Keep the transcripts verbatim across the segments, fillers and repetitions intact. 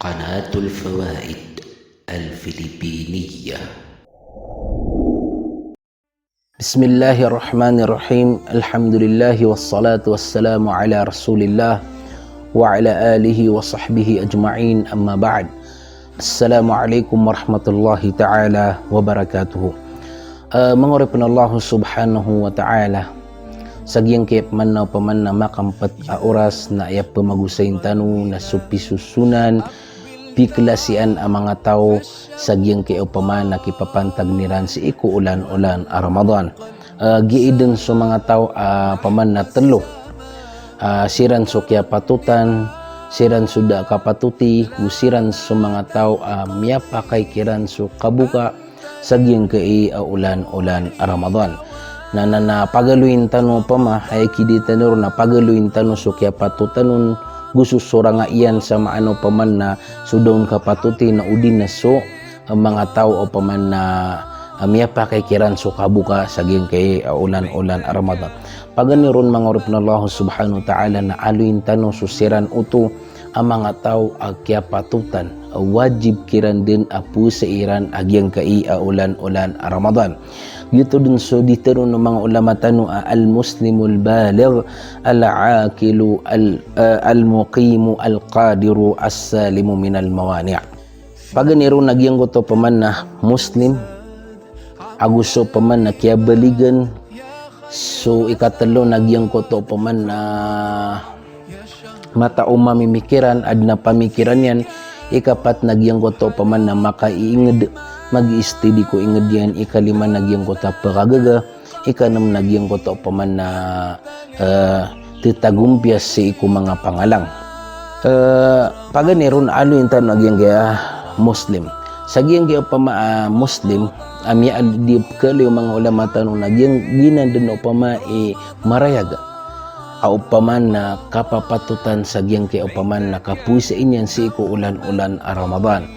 Qanatul Fawaid Al-Filipiniyah. Bismillahirrahmanirrahim. Alhamdulillah wassalatu wassalamu ala Rasulillah wa ala alihi wa sahbihi ajma'in, amma ba'd. Assalamualaikum warahmatullahi ta'ala wabarakatuh. Eh, manga oripn o Allah subhanahu wa ta'ala, sa giyangkai a pman na opama na makampet a oras na aya pmagosayin tano na so pisosonan, piklasian a manga taw sa giyangkai a opama na kipapantag iran sii ko olan-olan a Ramadan. Eh, giya dn so manga taw a opama na tlo. Ah, siran so kiyapatotan, siran so da a kapatoti, go siran so manga taw a miyapakay kiran so kaboka sa giyangkai a olan-olan a Ramadan. Na, na, na pagaloyin tano opama, aya kidii tano ron na pagaloyin tano so kiyapatotan on, go so sorang iyan sa maana opama na so da on kapatoti na odi na so, eh, manga taw a opama na, eh, miyapakay kiran so kaboka sa giyangkai a olan-olan a Ramadan. Paganay ron manga oripn o Allah subhanahu wa ta'ala na aloyin tano so siran oto a manga taw a kiyapatotan, a wajib kiran dn a powasai ran a giyangkai a olan-olan a Ramadan. Giyoto dn so dii tharoon o manga ulama tano a al-muslimul baligh, al-aqilu, al-, eh, al-muqimu, al-qadiru, as-salimu minal mawani'. Paganay ron na giyangkoto opama na Muslim, ago so opama na kiyabaligan, so ikatlo na giyangkoto opama na matao mamimikiran, adn a pamikiran iyan, ikapat na giyangkoto opama na makaiingd, mag-istidi ko ingd iyan, ikalima na giyangkoto a pkhagaga, ikanm na giyangkoto opama na, eh, tetagompiya sii ko manga pangalang. Eh, paganay ron aloyin tano a giyangkai a Muslim. Sa giyangkai a opama a Muslim, a miyaaloy, dii pkhaaloy o manga ulama tano na giyang-, giyanan dn opama i marayag a opama na kapapatotan sa giyangkai a opama na kapowasai niyan sii ko olan-olan a Ramadan.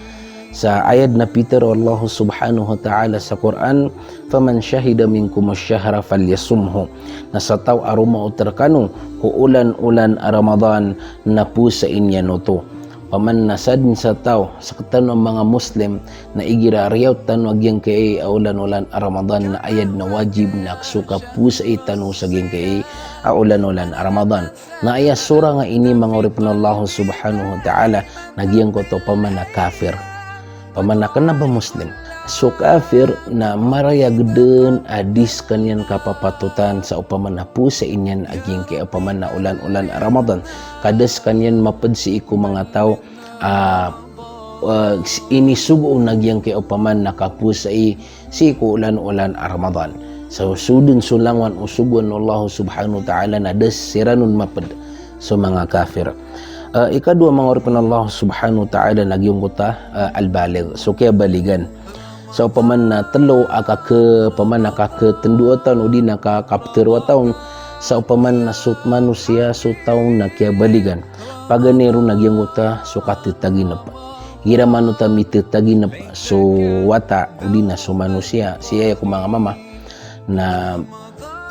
Sa ayad na pitharo o Allah subhanahu wa ta'ala sa Qur'an, "Faman shahida minkumush shahra falyasumhu." Na sa taw a romaot rkano ko olan-olan a Ramadan na powasai niyan oto. Opama na sadn sa taw, sktano a manga Muslim, na igira riyaot tano a giyangkai a olan-olan a Ramadan na ayad na wajib na so kapowasai tano sa giyangkai a olan-olan a Ramadan. Na aya sorang ini manga oripn o Allah subhanahu wa ta'ala na giyangkoto opama na kafir. Opama na kna ba Muslim. So kafir na marayag dn a di skaniyan kapapatotan sa opama na powasai niyan a giyangkai a opama na olan-olan a Ramadan. Ka da skaniyan mapd sii ko manga taw, ah, ah, inisogo on a giyangkai a opama na kapowasai sii ko olan-olan a Ramadan. So, so dn so langowan o sogoan o Allah subhanahu wa ta'ala na da siran on mapd, so manga kafir. Eh, ikadowa manga oripn o Allah subhanahu wa ta'ala na giyangkoto a, eh, al-baligh, so kiyabaligan. Sa opama na tlo a kakh-, opama na kakhatndowa taon odi na ka-, kaptharo a taon, sa opama na so manosiya, so taw na kiyabaligan. Paganay ron na giyangkoto a so katataginp. Igira manoto a mitataginp so wata odi na so manosiya, sii aya ko manga mama na,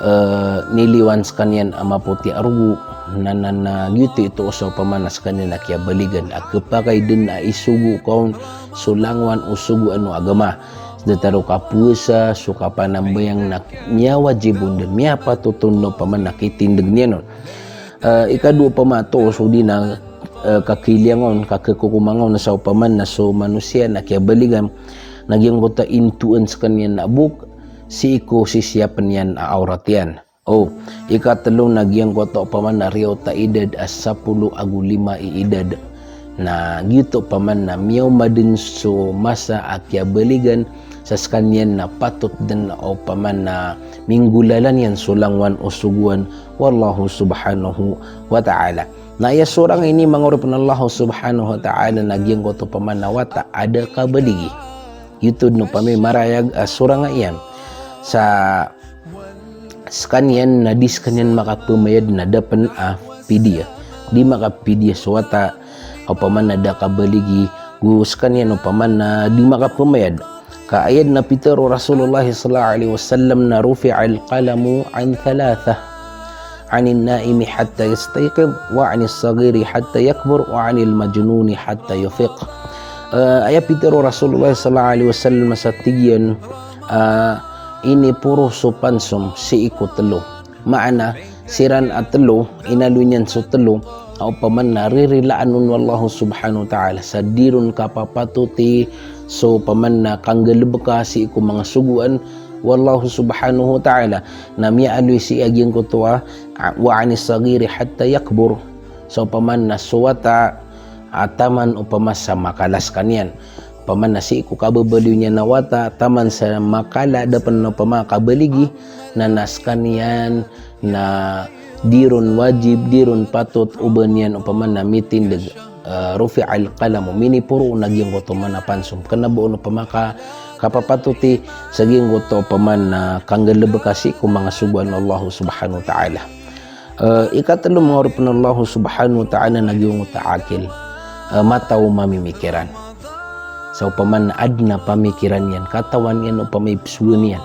eh, niliwan skaniyan a mapoti a rogo, na, na, na giyoto i too sa opama na skaniyan a kiyabaligan, a khapakay dn a isogo ka on so langowan o sogoan o agama. Datar o kapowasa, so kapanambayang na miyawajib on dn, miyapatot on na opama na kitindg niyan on. Eh, ikadowa opama a too so di na, eh, kakhailiyanga on, kakhakokomanga on sa opama na so manosiya na kiyabaligan, na giyangkoto a intoan skaniyan a bok sii ko sisiyapn iyan a awrat iyan. O, ikatlo na giyangkoto opama na riyaot a idad a sapolo ago lima i idad. Na giyoto opama na miyaoma dn so masa a kiyabaligan, sa skaniyan na patot dn opama na minggolalan iyan so langowan o sogoan o Allah subhanahu wa ta'ala. Na aya sorang ini manga oripn o Allah subhanahu wa ta'ala na giyangkoto opama na wata a da kabaligi. Giyoto dn opama i marayag a sorang iyan. Sa skaniyan na di skaniyan makapmayad na da pn a pidiya. Di makapidiya so wata, opama na da kabaligi, go skaniyan opama na di makapmayad. Ka ayad na pitharo o Rasulullah sallallahu alaihi wasallam na rufi'al qalamu an thalatha. anin naimi hatta yastayqidh, wa anis saghiri hatta yakbur, wa anil majnuni hatta yufiq. Eh, aya pitharo o Rasulullah sallallahu alaihi wasallam sa tig iyan, eh, iniporo so pansom sii ko telo. Maana, siran a telo, inaloy niyan so telo, a opama na ririlaan on o Allah subhanahu wa ta'ala, sa di ron kapapatoti so opama na kanggalebeka sii ko manga sogoan o Allah subhanahu wa ta'ala, na miyaaloy sii a giyangkoto a, wa anis saghiri hatta yakbur. So opama na so wata, a, taman opama sa makala sekaniyan. Opama na sii ko kababaloy niyan a wata, taman sa makala da pen opama kabaligi, na, na sekaniyan, na di ron wajib, di ron patot o ba niyan opama na mitindeg, eh, rufi'al qalamu, miniporo on a giyangkoto opama na pansom. Kena ba on opama ka, kapapatoti sa giyangkoto opama na kanggalebeka sii ko manga sogoan o Allah subhanahu wa ta'ala. Eh, ikatelo manga oripen o Allah subhanahu wa ta'ala na giyangkoto a akil, eh, mataw mamimikiran. Sa opama na aden a pamikiran iyan, katawan iyan opama i pesowa niyan.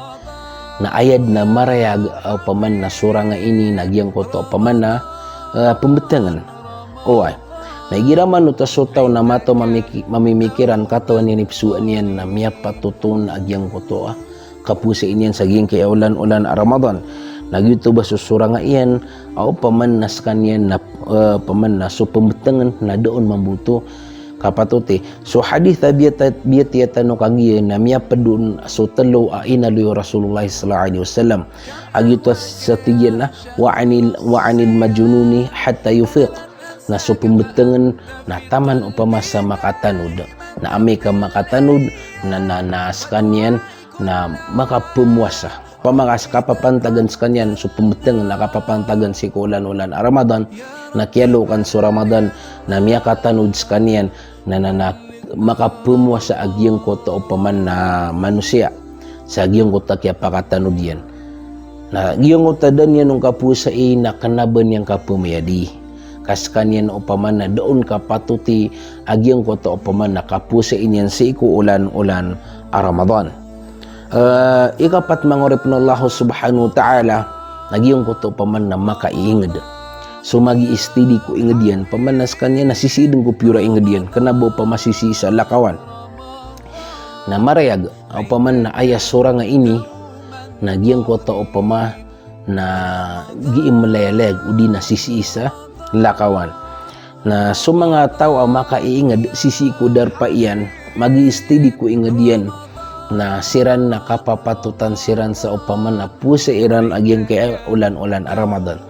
Na aya den a marayag, eh, opama na so ranga ini na giyangkoto opama na, eh, pembetengen. Oway. Na igira manoto so taw na mataw mamiki-, mamimikiran, katawan iyan i pesowa niyan na miyapatot on a giyangkoto a kapowasai niyan sa giyangkai a olan-olan a Ramadan. Na giyoto ba so sorang a iyan, a opama na sekaniyan na, eh, opama na so pembetengen na da on mambo oto kapatoti. So hadith a biyata-, biyatiya tano kagiya na miyaped on so telo a inaloy o Rasulullah sallallahu alaihi wasallam. A giyoto sa tig iyan na, wa anil, wa anil majnuni hatta yufiq. Na so pembetengen na taman opama sa makatanod. Na amay ka makatanod, na, na, na sekaniyan na makapemowasa. Opama ka kapapantagan sekaniyan so pembetengen na kapapantagan sii ko olan-olan a Ramadan, na kiyalokan so Ramadan, na miyakatanod sekaniyan, na, na, na makapemowasa a giyangkoto opama na manosiya sa giyangkoto a kiyapakatanod iyan. Na giyangkoto a da niyan on kapowasai na kena ba niyan kapemayadi. Ka sekaniyan opama na da on kapatoti a giyangkoto opama na kapowasai niyan sii ko olan-olan a Ramadan. Eh, ikapat manga oripen o Allah subhanahu wa ta'ala, na giyangkoto opama na makaiinged. So magi-steady ko inged iyan, opama na sekaniyan na sisii den ko piyor a inged iyan, kena ba opama sisii sa lakawan. Na marayag, opama na aya sorang a ini, na giyangkoto opama na gii melayalayag odi na sisii sa lakawan. Na so manga taw a makaiinged sisii ko darpa iyan, magi-steady ko inged iyan, na siran na kapapatotan siran sa opama na powasai ran a giyangkai a olan-olan a Ramadan.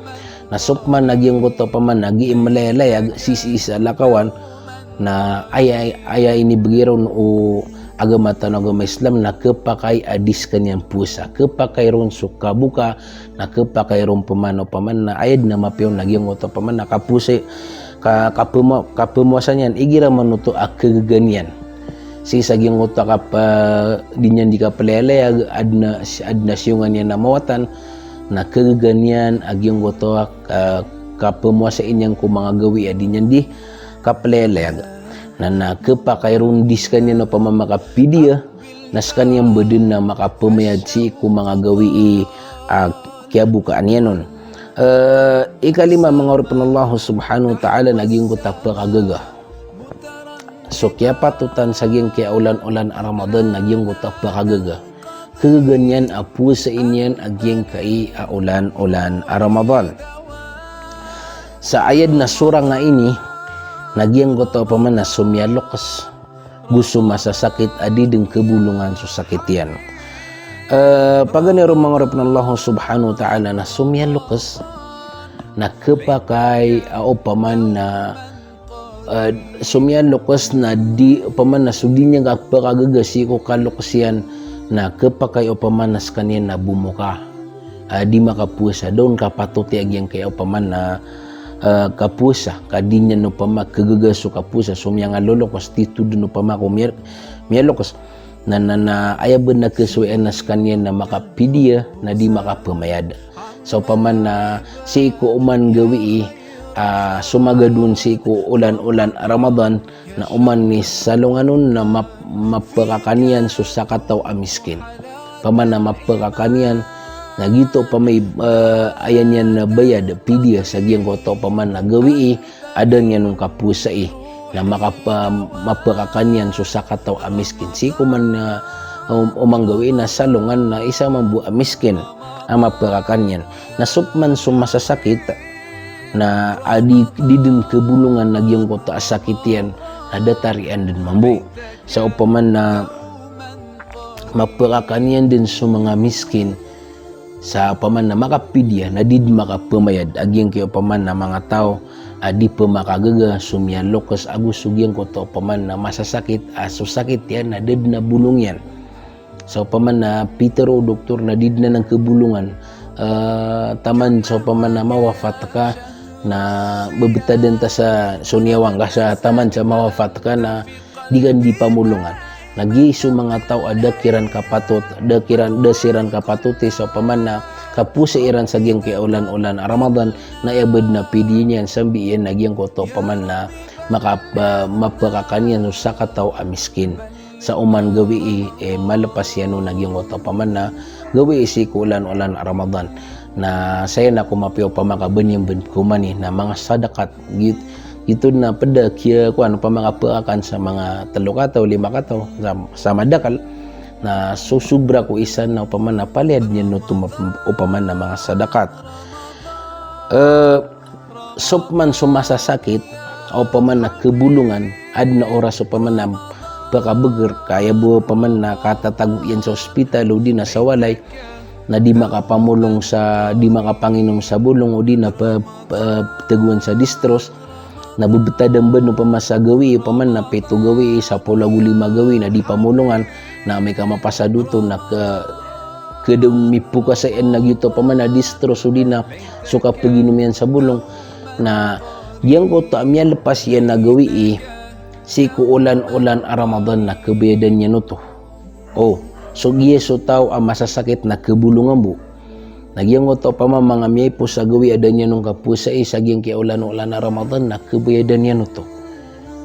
Na so pman a giyangkoto opama na gii melayalayag sisii sa lakawan, na aya, aya inibegay ron o agama tano a agama Islam na kepakay a di sekaniyan powasa. Kepakay ron so kaboka, na kepakay ron pman opama na aya den a mapiya on a giyangkoto opama na kapowasa, ka-, kapemo-, kapemowasa niyan, igira manoto a kegegan iyan. Sii sa giyangkoto a kap-, eh, di niyan di kapelayalayag, aden a, aden a siyongan iyan a mawatan, na kegegan iyan a giyangkoto a, eh, kapemowasai niyan ko manga gawii a di niyan di kapelayalayag. Na, na kepakay ron di sekaniyan opama makapidiya, na sekaniyan ba den a makapemayad sii ko manga gawii a kiyabokaan iyan on. Eh, ikalima manga oripen o Allah subhanahu wa ta'ala na giyangkoto a pekagaga. So kiyapatotan sa giyangkai a olan-olan a Ramadan na giyangkoto a pekagaga. Kegegan iyan a powasai niyan a giyangkai a olan-olan a Ramadan. Sa aya den a sorang a ini, na giyangkoto opama na so miyalokes go so masasakit a di den kebolongan so sakit iyan. Eh, paganay ron manga oripen o Allah subhanahu wa ta'ala na so miyalokes, na kepakay a opama na, eh, so miyalokes na di, opama na so di niyan kapekagaga sii ko kalokes iyan, na kepakay opama na sekaniyan na bomoka. Ah, di makapowasa, da on kapatoti a giyangkai a opama na, eh, kapowasa, ka di niyan opama kegaga so kapowasa, so miyangalolokes, tito den opama ko miya-, miyalokes. Na, na, na, aya ba na kesowaan na sekaniyan na makapidiya, na di makapemayad. Sa opama na sii ko oman gawii, ah, so magadon sii ko olan-olan a Ramadan, na oman i salongan on na map-, mapekakan iyan so sakataw a miskin. Opama na mapekakan iyan Na giyoto opama i, eh, aya niyan na bayad, pidiya, sa giyangkoto opama na gawii a da niyan on kapowasai, na makapa-, mapakakan iyan so sakataw a miskin. Sii ko man na, um, oman gawii na salongan na isa mambo a miskin a mapakakan iyan. Na so pman so masasakit, na a di, di dn kabolongan a giyangkoto a sakit iyan, na datar iyan dn mambo. Sa opama na mapakakan iyan dn so manga miskin, sa opama na makapidiya, na di dn makapamayad a giyangkai opama na manga taw a di pmakagaga so miyalokes ago so giyangkoto opama na masasakit a so sakit iyan na da dn a bolong iyan. Sa opama na pitero o doktor na di dn anan kabolongan, eh, taman sa opama na mawafat ka, na bebetadan ta sa so niyawa ngka sa taman sa mawafat ka na di ka dn di pamolongan. Na giya so manga taw a da kiran kapatot, da kiran, da siran kapatoti sa opama na kapowasai iran sa giyangkai a olan-olan a Ramadan, na aya ba dn a pidiya niyan sambi iyan na giyangkoto opama na maka-, eh, mapakakan iyan so sakataw a miskin. Sa oman gawii, eh, malepas iyan on a giyangkoto opama na gawii sii ko olan-olan a Ramadan. Na saya na ko mapiya opama ka ba niyan bn pkhaomani na manga sadakat, giyot-, giyoto na pd a kiya, kowan, opama ka pakakan sa manga telo kataw, lima kataw, sa, sa madakel. Na so sobra ko isa na opama na palaya dn iyan oto map-, opama na manga sadakat. Eh, so pman so masasakit, opama na kabolongan, adn a oras opama na pakabeger, ka aya bo opama na katatago iyan sa ospital odi na sa walay, na di makapamolong sa, di makapanginom sa bolong odi na pa-, pa-, petagoan sa distros, na bebetadan ba dn opama sa gawii, opama na pito gawii, sapolo ago lima gawii, na di pamolongan, na amay ka mapasad oto na ka, ka da on mipokasai iyan a giyoto opama na distros odi na so kapaginom iyan sa bolong. Na giyangkoto a miyalepas iyan a gawii sii ko olan-olan a Ramadan na kabayadan iyan oto. O, so giya so taw a masasakit na kabolongan bo. Na giyangkoto opama manga miyaipos a gawii a da niyan on kapowasai sa giyangkai a olan-olan a Ramadan na kabayadan iyan oto.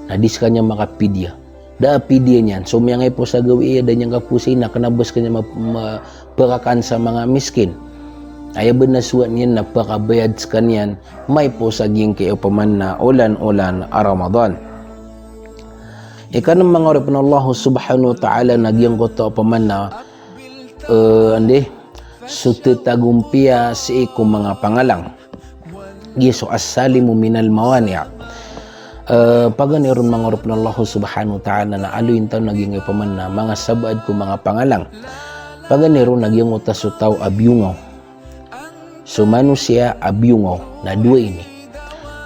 Na di skaniyan makapidiya. Da a pidiya niyan, so miyangaipos a gawii a da niyan kapowasai na kena bo skaniyan ma-, ma-, pakakan sa manga miskin. Aya ba dn a sowaan iyan na pakabayad skaniyan maipos a giyangkai a opama na olan-olan a Ramadan. Ikanem, manga oripn o Allah subhanahu wa ta'ala, na giyangkoto opama na, eh, ande, so tetagompiya sii ko manga pangalang. Giya so as-salimu minal mawani'. Eh, paganay ron, manga oripn o Allah subhanahu wa ta'ala, na aloyin tano a giyangkai opama na manga sabaad ko manga pangalang. Paganay ron a giyangkoto so taw a biyongaw. So manosiya a biyongaw na dowa ini.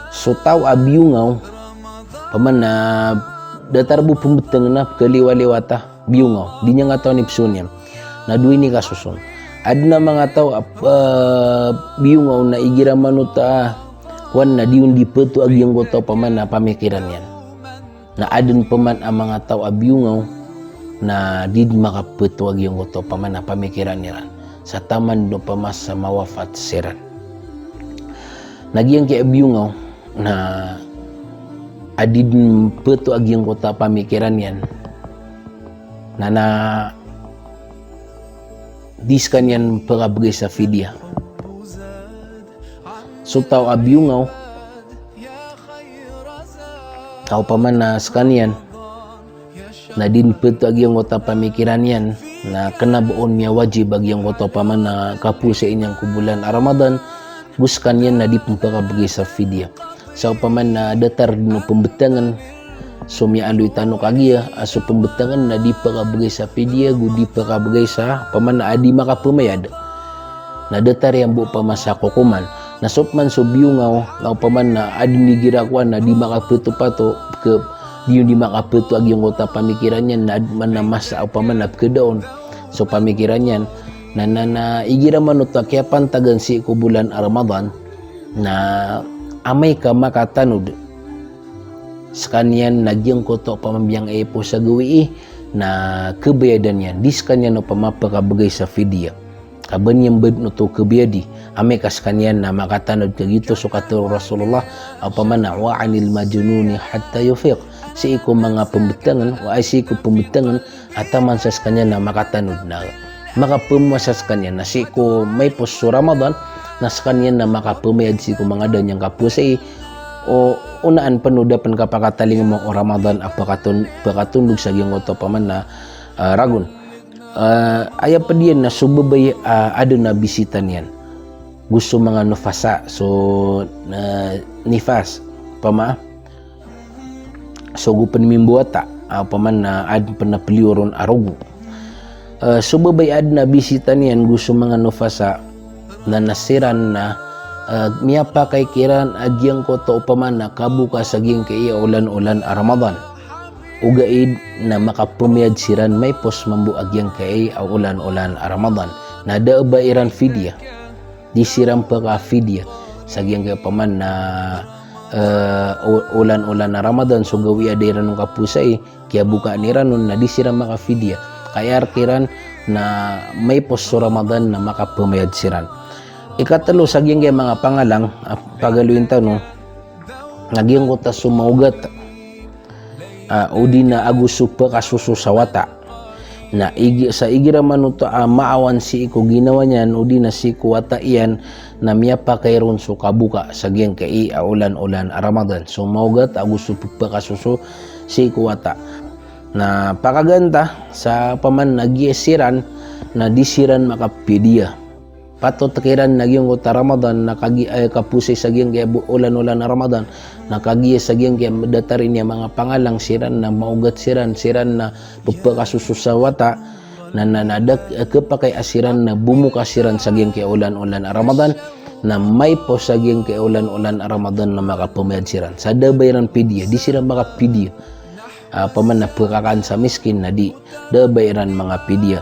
So taw a biyongaw, opama na datar bo pmbtng na pkaliwaliwat a biyongaw, di niyan katawan i psoon iyan. Na dowa ini kasoson. Adn a manga taw a, eh, biyongaw na igira man oto a, kowan, na di on di peto a giyangkoto opama na pamikiran iyan. Na adn pman a manga taw a biyongaw na di dn makapeto a giyangkoto opama na pamikiran iran. Sa taman dn opama sa mawafat siran. Na giyangkai a biyongaw na a di dn peto a giyangkoto a pamikiran iyan. Na, na di skaniyan pkabgay sa fidya. So taw a biyongaw, taw opama na skaniyan na di dn peto a giyangkoto a pamikiran iyan, na kena ba on miyawajib a giyangkoto opama na kapowasai niyan ko bolan a Ramadan, go skaniyan na di pn pkabgay sa fidya. Sa opama na datar dn o pmbtngn, so miyaaloy tano kagiya a so pmbtngn na di pkabgay sa fidya, go di pkabgay sa opama na a di makapamayad. Na datar iyan bo opama sa kokoman. Na so pman so biyongaw, na opama na adn igira kowan na di makapeto pato, ke, di, di makapeto a giyangkoto a pamikiran iyan, na adn man a masa opama na pkada on so pamikiran iyan. Na, na, na igira man oto a kiyapantagan sii ko bolan a Ramadan, na amay ka makatanod skaniyan na giyangkoto opama biyang a ipos a gawii, na kabayadan iyan. Di skaniyan opama pkabgay sa fidya. Ka ba niyan ba dn oto kabayadi. Amay ka skaniyan na makatanod ka giyoto so katharo o Rasulullah, opama na, "Wa anil majnuni hatta yufiq." Sii ko manga pmbtngn, wa, sii ko pmbtngn, a taman sa skaniyan na makatanod na. makapmowasa skaniyan. Na sii ko maipos so Ramadan, na skaniyan na makapamayad sii ko manga da niyan kapowasai, o onaan pn o da pn kapakatalingoma o Ramadan a pakaton-, pakatondog sa giyangkoto opama na, ah, ragon. Ah, aya pd iyan na so babay a adn a bisita niyan go so manga nufasa, so, ah, nifas, opama, so go pn mimbowata, ah, opama na adn pn a pliyo ron a rogo. Ah, so babay a adn a bisita niyan go so manga nufasa, na, na siran na, ah, miyapakay kiran a giyangkoto opama na kaboka sa giyangkai a olan-olan a Ramadan. Ogaid na makapamayad siran maipos mambo a giyangkai a olan-olan a Ramadan. Na da a ba iran fidya. Di siran pkafidya sa giyangkai opama na, eh, o-, olan-olan a Ramadan, so gawii a da iran on kapowasai, kiyabokaan iran on, na di siran makafidya. Ka aya rk iran na maipos so Ramadan na makapamayad siran. Ikatlo sa giyangkai manga pangalang, ah, pagaloyin tano, na giyangkoto a so maogat, ah, odi na ago so pkasoso sa wata. Na ig-, sa igira man oto a maawan sii ko ginawa niyan, odi na sii ko wata iyan, na miyapakay ron so kaboka sa giyangkai a olan-olan a Ramadan. So maogat ago so pkasoso sii ko wata. Na pakaganta sa opama na giya siran na di siran makapidya. Patot kiran na giyangkoto a Ramadan, na kagi-, eh, kapowasai sa giyangkai a bo-, olan-olan a Ramadan, na kagiya sa giyangkai a datar ini a manga pangalang siran na maogat siran, siran na pphakasoso sa wata, na, na, na da, eh, khapakay a siran na bomoka siran sa giyangkai a olan-olan a Ramadan, na maipos sa giyangkai a olan-olan a Ramadan na makapamayad siran. Sa da a ba iran pidya, di siran makapidya. Ah, opama na pkakaan sa miskin na di, da a ba iran manga pidya.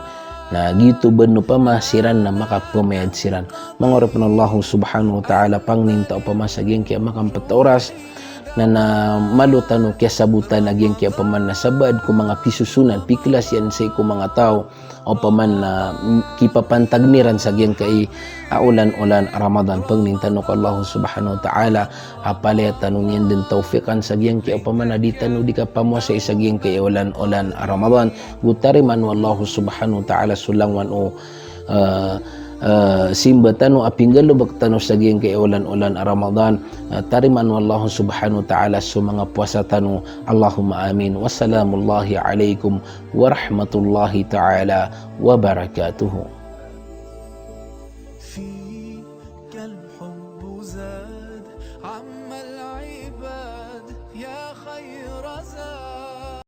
Na giyoto ba opama siran na makapamayad siran. Manga oripn o Allah subhanahu wa ta'ala, pangnin ta opama sa giyangkai a makampet a oras, na, na malo tano kiyasabotan a giyangkai a opama na sabaad ko manga pisosonan, piklas iyan sii ko manga taw, opama na, mm, kipapantag iran sa giyangkai a olan-olan a Ramadan. Pangnin tano ko Allah subhanahu wa ta'ala a palaya tano niyan dn tawfiqan sa giyangkai a opama na di tano di kapamowasai sa giyangkai a olan-olan a Ramadan. Go tarimaan o Allah subhanahu wa ta'ala so langowan o, eh, eh, simba tano a pinggalbk tano sa giyangkai a olan-olan a Ramadan. Eh, tarimaan o Allah subhanahu wa ta'ala so manga powasa tano. Allahumma amin. Wassalamullahi alaikum warahmatullahi ta'ala wabarakatuh.